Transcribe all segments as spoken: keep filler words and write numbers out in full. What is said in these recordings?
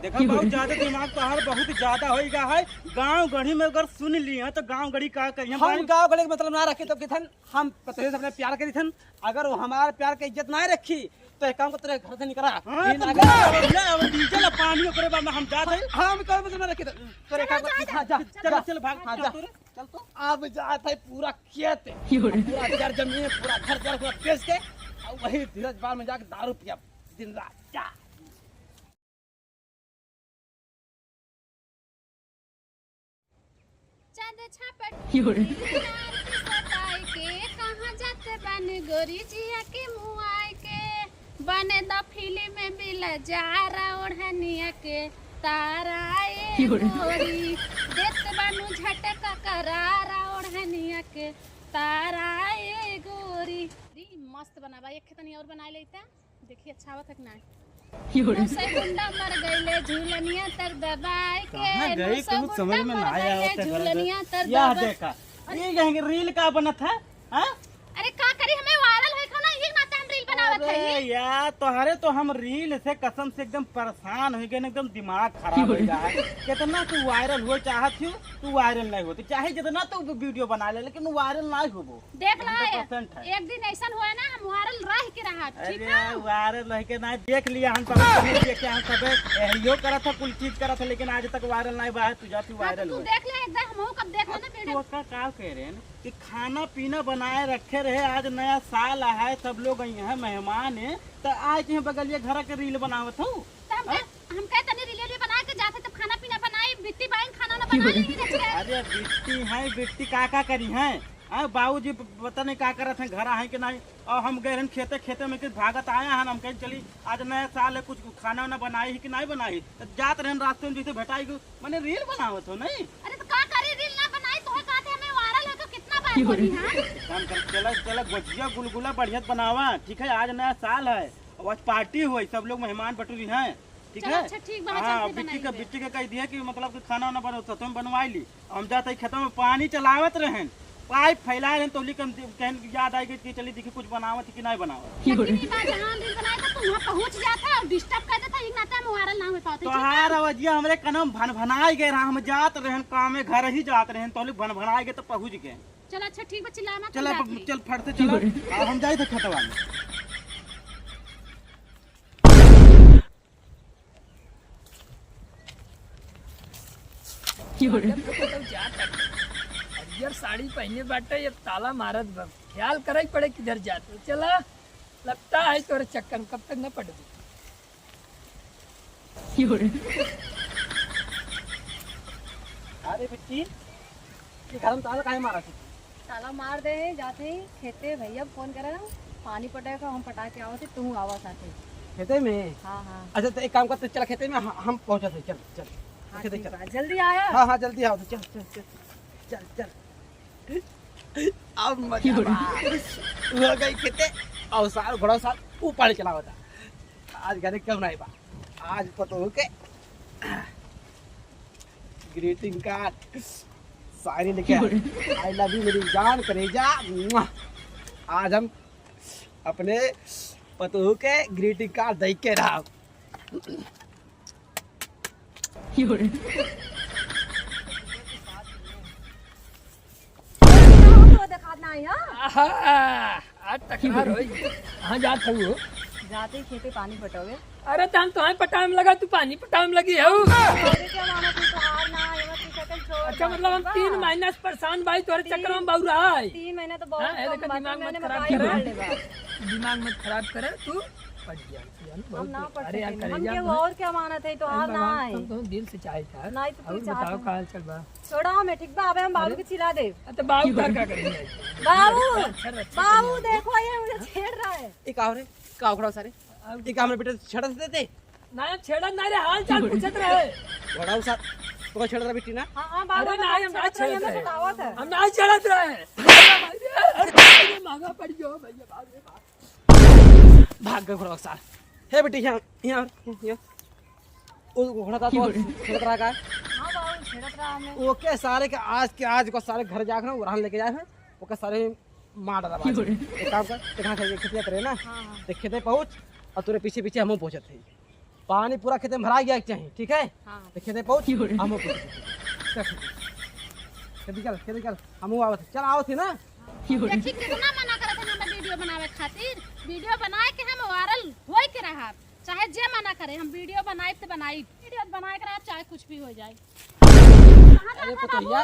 देखा, बहुत ज्यादा दिमाग तोहार बहुत ज्यादा होई गा है। गाँव गढ़ी में अगर सुन ली है तो गाँव गढ़ी का करिहैं हम? गाँव गढ़ी के मतलब ना रखे तो किथन हम पतोहिया से अपने प्यार करी थन। अगर वो हमार प्यार के इज्जत ना रखी तो एक काम कर, तोरे घर से निकला। हाँ, ये तो ना ले, अब ले, अब डीजल पानी ओकरे बाद में हम जात है। हाँ, हम कहे मतलब ना रखे तो तोरे काम कर, हाँ, जा, चल, चल, भाग, हाँ, जा। चल, चल तो। अब जात है पूरा खेत, पूरा जर जमीन, पूरा घर जर, पूरा बेच के, और वही धीरज बार में जाके दारू पिया दिन रात। जा। चांद छापट योरे। मीनार के सताए के, कहाँ जात बानी गोरी जिया के मुआए के। बने द फिल्म में बिला जारा ओढ़निया के तारा ए योरे। गोरी। देत बानू झटका करारा ओढ़निया के तारा ए गोरी। री मस्त बनावा, एक तनी और बनाए लेता। देखी अच्छा आवत है कि नाही। योरे। से गुंडा मर गईले झूलनिया तर दबाए के। कहाँ गई? कुछ समझ में ना आया। झूलनिया तर दबा। देखा, ये कहेंगे रील का बनत है, हाँ? अरे का करी, हमें वायरल होए खाना, ये नाते हम रील बनावत है। अरे यार, तोहरे तो हम रील से कसम से एकदम परेशान हो गए, एकदम दिमाग खराब हो गया है। कितना तू वायरल हो चाहत हो, तू वायरल नहीं होती, चाहे जितना तू वीडियो बना ले, लेकिन वायरल नहीं होबो। देख ला, हंड्रेड परसेंट है। एक दिन ऐसन होए ना, हम वायरल रह के रहा, ठीक है? अरे, वायरल रह के ना, देख लिया हम सब, देख के हम सब एहरियो करत है, कुल चीज करत है, लेकिन आज तक वायरल नहीं बा है, तू जाती हाँ, वायरल तू हो। देख ले, एक बार हमहू कब देख लेना वीडियो। तो का, का कह रहे हैं कि खाना पीना बनाए रखे रहे, आज नया साल है, सब लोग आई हैं, मेहमान हैं, तो आज यहाँ बगलिए घर के रील बनावत हो। तो हम हाँ? कहे, हम कहे तनी रील वील बना के जाते, तब खाना पीना बनाई, बिट्टी बाइन खाना ना बना लेंगे ना। अरे बिट्टी है, बिट्टी का का करी है? हाँ, बाबूजी प-, पता नहीं का करत हैं, घर आहे कि नहीं। और हम गए रहन खेते, खेते में के भागत आया हन, हम कहे चली आज नया साल है, कुछ खाना वाना बनाई है कि नहीं बनाई। तो जात रहन रास्ते में जैसे भेटाई गो, मैंने रील बनावत हो नहीं। अरे तो का करी, रील ना बनाई, तोहे कहते हमें वायरल हो तो कितना बार बोली, हाँ? काम कर, चला, चला, गोजिया गुलगुला बढ़िया बनावा, ठीक है? आज नया साल है, और आज पार्टी हुई, सब लोग मेहमान बटुरी हैं, ठीक चलो, है? अच्छा, ठीक बा, हाँ, चलते बिट्टी का, बनाएंगे। बिट्टी का कह दिया कि मतलब कि खाना वाना बनो, तो तुम बनवाई ली। हम जाते ही खेतवा में पानी चलावत रहन, पाइप फैलाए रहन, तोली कम दे-, कहन याद आई गई कि चली देखी कुछ बनावत है कि नहीं बनावत। लेकिन ई बात जहाँ रील बनाए तो तू वहाँ पहुँच जाता और डिस्टर्ब कर देता, ई नाते हम वायरल ना हो पाते, ठीक है? तोहार आवाजिया हमरे कनम भनभनाई गए रहा, हम जात रहन काम में, घर ही जात रहन, तोली भनभनाई गए तो पहुँच गए। चल अच्छा ठीक बा, चिल्ला मत, चल हम अब जात हई। चल फट से चलो, आ, हम जाई थे खेतवा में। की हो रे? जब तक तो जात है। हरियर साड़ी पहने बाटे, ये ताला मारत बा। ख्याल करे पड़े किधर जात हो। चला, लगता है तोरे चक्कर में, कब तक न पटबू। की हो रे? अरे बिट्टी, ये घर में ताला काहे मारा थी? ताला मार दे, जाते ही खेते भैया फोन करा, पानी पटाए का, हम पटा के आवत ही, तू आवा साथे। खेते में? हाँ, हाँ। अच्छा, तो एक काम करते, चल खेते में, ह-, हम पहुँचत है, चल, चल। हाँ, खेते ठीक चल। बा, जल्दी आया। हाँ, हाँ, जल्दी आओ, चल, चल, चल, चल, चल। अब मजा बा। हो गई खेते, और सार घोड़ा सार ऊपर चला होता। आज घरे क्यों नहीं बा? आज पतोह के ग्रीटिंग कार्ड साइन लेके आए। I love you मेरी जान करेजा। मुआ। आज हम अपने पतोह के ग्रीटिंग कार्ड दे के रहा। तो देखात नाही, हाँ? आहा, आज तकरार होई। कहाँ जात हऊ हो? जाते ही खेते पानी पटावे। अरे, त हम तोहे पटावे में लगा, तू पानी पटावे में लगी हऊ। अरे, क्या माना तू, तोहार ना, ये मत पूछा, कल छोड़ अच्छा, दे, मतलब, हम बा। तीन महीना से परेशान बाई, तोहरे तीन, चक्कर में बउरा है। तीन महीना तो बहुत हाँ, ए, कम देखा, बात है, दिमाग मत मैंने खराब बताई कर। पढ़ ले बा। दिमाग मत खराब करे, तू पढ़ जा। हम ना पढ़ अरे यार, सकेनी। हम करेजा केहू में और क्या मानत है, तोहार अरे ना भगवान, है। हम तो दिल से चाहे था। नहीं तो तू और चाहत बताओ, है। का हाल चाल बा? छोड़ा हमें, ठीक बा? अबे हम बाबू अरे? के चिल्ला दे। अ, तो बाबू घर का करेंगे? बाबू, अच्छा, अच्छा, बाबू, बढ़िया। देखो, ये मुझे छेड़ रहा है। ये का हो रे? का उखड़ा सारे? अब ये का हमरे बेटे से छेड़ा से देते? ना, छेड़ा ना रे, हाल चाल पूछत रहे। बड़ा उसा, तो छेड़ा रहा बेटी ना? हाँ, हाँ, बाबू, अरे हम ना, हम ना छेड़त रहे, छेड़त हमें रहे। सतावत है। हम ना छेड़त रहे। अरे, अरे, महंगा पड़ गयो भैया, बाप रे बाप। भाग गए घोड़ा के साथ। हे बेटी, यहाँ, यहाँ, यहाँ। वो घोड़ा था तो छेड़त रहा का? हाँ बाबू, छेड़त रहा हमें। ओके, सारे के आज के आज को सारे घर जाकर ना उड़ान लेके जाए हैं, ओके सारे मार डाला बाजी। एक काम कर, देखा खेते, खेते करे ना, हाँ, हाँ। तो खेते पहुँच और तोरे पीछे पीछे हम पहुँचत है। पानी पूरा खेते में भरा गया के चाही, ठीक है? हाँ। तो खेते पहुँच, हम लोग चल, चल, चल, निकल, खेते निकल, हम आवत, चल आवत ही ना। देखी कितना मना करत है हमें वीडियो बनावे खातिर। वीडियो बनाए के हम वायरल होए के रहब, चाहे जे मना करे, हम वीडियो बनाई तो बनाई, वीडियो बनाए के रहब, चाहे कुछ भी हो जाए। कहाँ अरे जाता बाबू? पतोहिया,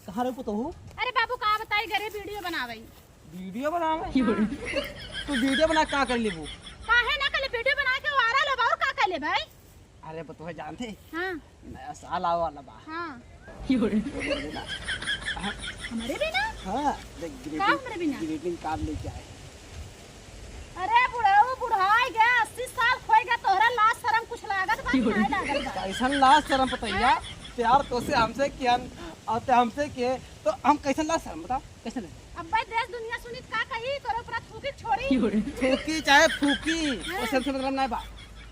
कहाँ रे पतोहू? अरे बाबू, का बताई, घरे वीडियो बनावे। वीडियो बनावे? की बोले? तू वीडियो बना का कर लेबू? काहे ना कर ले, वीडियो बना के वायरल होबा, और का कर ले भाई? अरे, पतोह जानते? हाँ। नया साल आवे वाला बा। हाँ। की बोले? हमरे बिना? हाँ। हमरे बिना? हाँ, देख, का greeting, हमरे बिना? Greeting card लेके आए। अरे बुढ़ऊ, बुढ़ाई गया, अस्सी साल खोई गया, तोहरा लाज शरम कुछ लागत बा कि नहीं लागत बा? कैसन लाज शरम पतोहिया? हाँ? प्यार तोसे हमसे किया और ते हमसे किए, तो हम कैसन लाज शरम बता? कैसे नहीं? अब्बे देश दुनिया सुनित का कही, तोरे ऊपर थूकी छोड़ी। थूकी चाहे फूकी, हाँ। ओसे हमसे मतलब नहीं बा।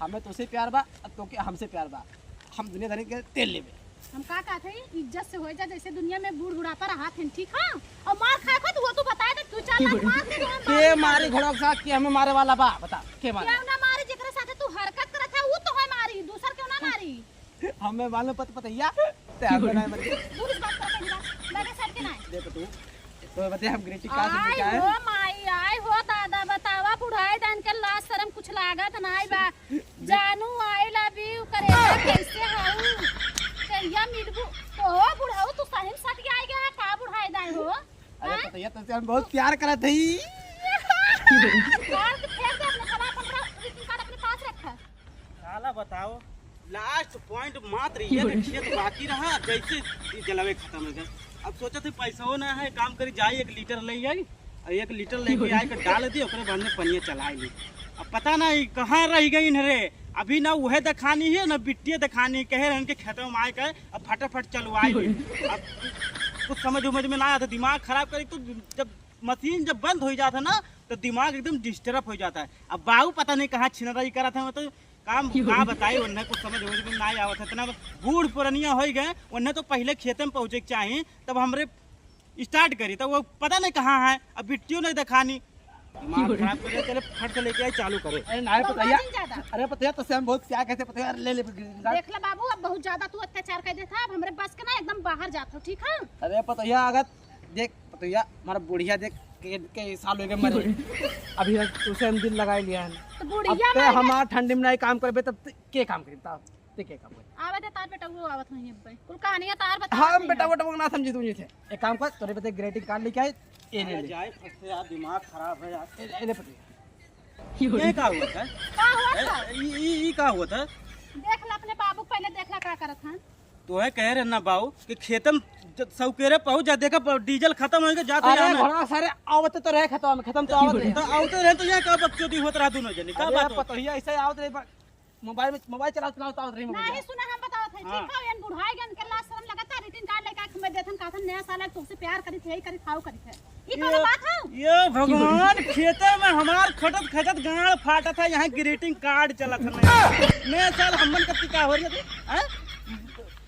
हमें तोसे प्यार बा, अब तोके हमसे प्यार बा। हम दुनिया धरी के तेल लेबे। हम का कहत हई, इज्जत से होई जा, जैसे दुनिया में बूढ़ बुढ़ापा रहत हन, ठीक है? और मार खाए को तो वो तू बताए दे, तू चार लाख मार दे, हम के मारी मारी घोड़ा के साथ के हमें मारे वाला बा, बता, के मारे? क्यों ना मारी, जेकरे साथे तू हरकत करत है, वो तो है मारी, दूसर क्यों ना मारी? हमें मालूम पत-, पतैया, ते हमें नहीं मरके। दूर से बात कर, पहली बात, लगे सर के नहीं। देख तू, तो बते हम greeting card से आय लेके आए। हो माई, आय हो दादा, बतावा, बुढ़ाई डान के लाज शरम कुछ लागत नाई बा। जानू, I love you, करेजा कैसे हऊ? कहिया मिलबू? तो हो बुढ़ऊ, तू सही में सट के आइ गया है, का बुढ़ाई डान हो? अरे हाँ? पतैया, तुझसे हम बहुत प्यार करत हई। काट के फेंक दे अपने, चला अपन greeting card अपने पास रखा। साला बताओ, last point मात्र ये तो खेत बाकी रहा, जैसे ये जलवे खत्म हो गया। अब सोचत है पैसो ना है, काम करी जाई एक लीटर ले आई, और एक लीटर लेके आई के डाल दी, ओकरे बाद में पनिया चलाई ली। अब पता नहीं कहाँ रह गई रे, अभी ना उहे दिखानी है ना बिट्टिए दिखानी, कहे रहन के खेतवा में आए के अब फटाफट चलवाई ली। अब कुछ समझ उमझ में ना आता, दिमाग खराब करी तो जब मशीन जब बंद हो जाता है ना तो दिमाग एकदम disturb हो जाता है। अब बाऊ पता नहीं कहाँ छिनराई करत है, तो काम का बताई, उन्हें कुछ समझ उमझ में ना आवत है। इतना बूढ़ पुरनिया हो गए, उन्हें तो पहले खेते में पहुँचे के चाही, तब हमरे start करी, तब वो पता नहीं कहाँ है, अब बिट्टियों नहीं दिखानी। दिमाग खराब करे, चले फट से लेके आई, चालू करे। अरे नाय पतैया, बकवास ज्यादा। अरे पतैया, तो से हम बहुत क्या कहते पतैया, अरे ले ले greeting card। देख ले बाबू, अब बहुत ज्यादा तू अत्याचार कर देता, अब हमरे बस के ना एकदम बाहर जात हो, ठीक है? अरे पतैया, अगर देख पतैया, हमारा बुढ़िया देख के, के साल हो गए मरे। अभी तब तुसे हम दिल लगाए लिया है। तो अब बुढ़िया ते मर गया। हमार ठंडी में नहीं काम करबे, तब ते के काम करी? तब ते के काम करी? आवे दे तार बेटा, वो आवत नहीं अब्बे। कुल कहानियां तार बता हम रहे बेटा हैं। बेटा ना समझी तू थे। एक काम कर, तोरे बदे greeting card लेके आए, ये ले अरे ले। जाए फंस से यार, दिमाग खराब है यार। ए, ए, ले पतैया। ये का हुआ था? का हुआ ए, था? ई, ई, ई का हुआ था? देख ला अपने बाबू, पहले देख ला का करत हैं। तो है कह रहे ना बाऊ कि खेतम ज-, सौकेरे पहुंच जा, देखा प-, डीजल खत्म होइगा, जात अरे यहाँ में। घोड़ा सारे आवत तो रहे खेतवा में, खेतम तो आवत रहे। तो आवते रहे तो यहाँ का बकचोदी होत रहा दोनों जने, का अरे बात होत? पतोहिया ऐसे आवत रहे, ब-, मोबाइल में, मोबाइल चलावत चलावत आवत रही मोबाइल। नहीं सुना, हम बतावत है, हाँ। ठीक है, एन बुढ़ाई गन के लाज शरम लगता, greeting card लेके आके मैं देथन, कहथन नया साल है, तुमसे प्यार करी थे, यही करी खाओ करी थे। ई ये, कौन बात है? ये भगवान, खेते में हमार खटत खटत गांड फाटत है, यहाँ greeting card चलत है। नया, नया साल हमन का टिका हो रही है, हैं?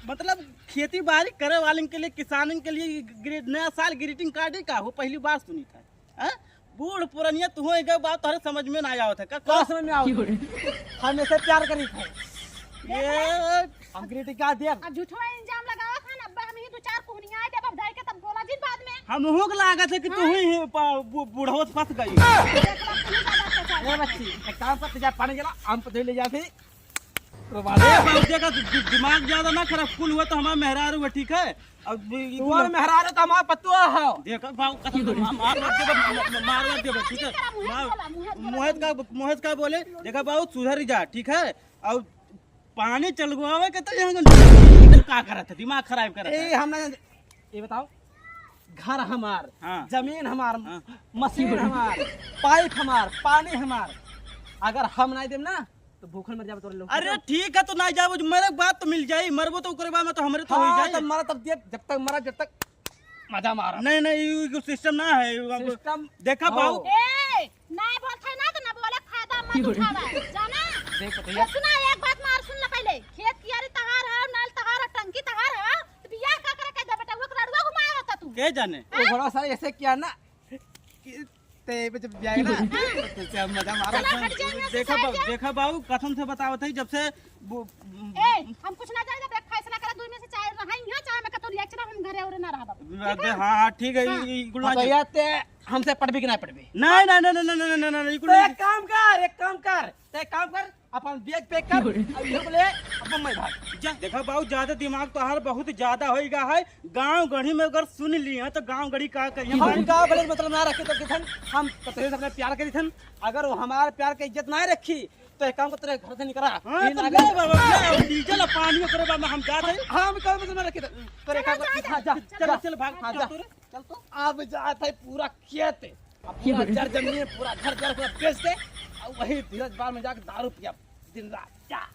मतलब खेती बाड़ी करे वाले के लिए, किसानन के लिए ये ग्रे-, नया साल greeting card ही का हो, पहली बार सुनी था, हैं? बूढ़ पुरनिया तू हो, एक बात तोहरे समझ में ना आवत है का? का समझ में आवत है? हम ऐसे प्यार करी थे। ये हम greeting card दिया। अब झूठवा इल्जाम लगावत हन, अब हम ही दो चार कुहनिया आए, जब अब धर के तब बोला जिन बाद में। हम हो के लागत है कि तू हाँ। ही है पा-, बु-, बुढ़वत फंस गई। देख ला, तू ही ज्यादा अत्याचार ए करत बच्ची, है। एक काम कर, तू जा पानी गिला, हम पतोही ले जा फिर। ए, बाबू, देखा, दि-, दि-, दिमाग ज्यादा ना खराब, कुल हुआ तो हमारा मेहरारू है, ठीक है? अब ये, ये तू कुल और मेहरारू तो हमारा पतुआ हो। देखा, बाबू, कसम से मार, मार मत देबा, मार, मार मत देबा, ठीक है? मार, मोहित का, मोहित का बोले, देखा बाबू, सुधर जा, ठीक है? और पानी चलवावे के तो यहाँ का करत है, दिमाग खराब करत है। ए, हम ना, ये बताओ, घर हमार, हाँ। जमीन हमार, हाँ। मशीन हमार, पाइप हमार, पानी हमार, अगर हम नहीं देम ना, तो भूखल मर जाबे तोरे लोग। अरे ठीक है, तो ना जाबो, मरे के बाद तो मिल जाई, मरबो तो ओकरे बाद में तो हमरे तो हो हाँ, जाई। तब मरा, तब दिया, जब तक मरा, जब तक मजा मारा। नहीं, नहीं, ये कोई system ना है, ये अब system देखा हो। बाबू। ए, नहीं बोलत है ना, तो ना बोले, फायदा मत उठावा, जाना? देख पतैया। ए, सुना, एक बात मार, सुन ले पहले। खेत कियारी तहार है, नल तहार है, टंकी तहार है, तो बियाह का करे के दे बेटा, वो रड़ुआ घुमाए होता तू। के जाने? हाँ? वो घोड़ा सारे ऐसे किया ना कि ते पे जब जाए ना, तो फिर से हम मजा मारा। चलो, हट जाइए, देखा बाबू, देखा बाबू, कसम से बतावत है, जब से वो, ए, हम कुछ ना जाने, जब एक फैसला करा, दुई में से चाहे रहा यहाँ, चाहे मैं कतौ ले चला, हम घरे उरे ना रहा बाबू। अरे हाँ, हाँ, ठीक है, हाँ। ई, ई कुल ना भैया, ते हमसे पढ़बी कि ना पढ़बी? नहीं, नहीं, नहीं, ई कुल तो नहीं। एक काम कर, एक काम कर, ते एक काम कर, अपन बैग पैक कर, और इहो बोले, अपन मैं भाग। जा, देखा बाबू, ज्यादा दिमाग तोहार बहुत ज्यादा होई गा है। गाँव गढ़ी में अगर सुन ली है, तो गाँव गढ़ी का करिए? हम गाँव गढ़ी मतलब ना रखे तो किथन, हम कतरे से अपने प्यार करी थन। अगर वो हमारे प्यार के इज्जत ना रखी, तो एक काम कर, तेरे घर से निकला। हाँ, ये तो ना ले गए। बाबा, ले, डीजल और पानी ओकरे बाद में हम जात है। हाँ, हम गाँव मतलब ना रखे तो, तेरे काम कर, हाँ, जा, चल, चल, चल, भाग, हाँ, चल जा। तू रे, चल तू। अब जात है पूरा खेत, अब पूरा जर जमीन, पूरा घर द्वार पूरा बेच दे, और वही धीरज बार में जाके दारू पिया दिन रात। जा।